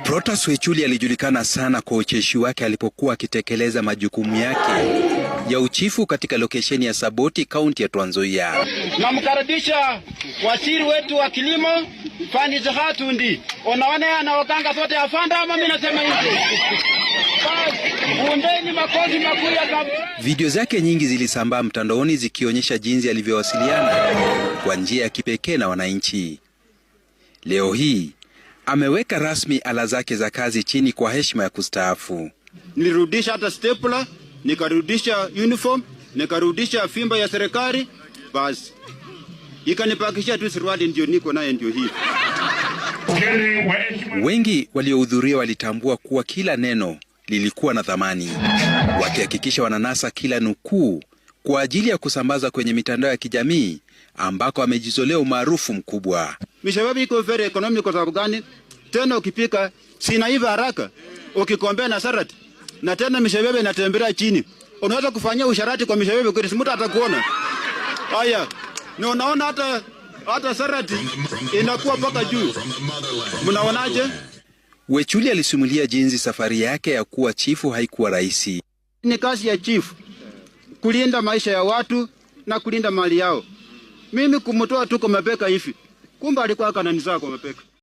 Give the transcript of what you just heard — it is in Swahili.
Protas Wechuli alijulikana sana kwa ucheshi wake alipokuwa akitekeleza majukumu yake ya uchifu katika lokesheni ya Saboti, kaunti ya Trans Nzoia. Namkaribisha waziri wetu wa kilimo Fanny Khatundi. Unaona anaokanga sote afanda ama mimi nasema hivi. Undeni makofi makuu ya Video zake nyingi zilisambaa mtandaoni zikionyesha jinsi alivyowasiliana kwa njia ya kipekee na wananchi. Leo hii ameweka rasmi ala zake za kazi chini kwa heshima ya kustaafu. Nilirudisha hata stapler, nikarudisha uniform, nikarudisha fimbo ya serikali, basi ikanipakishia tu suruali ndio niko naye ndio hii. Wengi waliohudhuria walitambua kuwa kila neno lilikuwa na thamani, wakihakikisha wananasa kila nukuu kwa ajili ya kusambaza kwenye mitandao ya kijamii ambako amejizolea umaarufu mkubwa. Mishababi iko very economic kwa sababu gani? Tena ukipika sinaiva haraka, ukikombea na salad na tena mishabebe inatembelea chini, unaweza kufanyia usharati kwa mishabebe kweli, mtu atakuona. Haya, na unaona hata salad inakuwa mpaka juu. Mnaonaje? Wechuli alisimulia jinsi safari yake ya kuwa chifu haikuwa rahisi. Ni kazi ya chifu kulinda maisha ya watu na kulinda mali yao. Mimi kumtoa tu kwa mabeka hivi, kumbe alikuwa kananizaa kwa mabeka.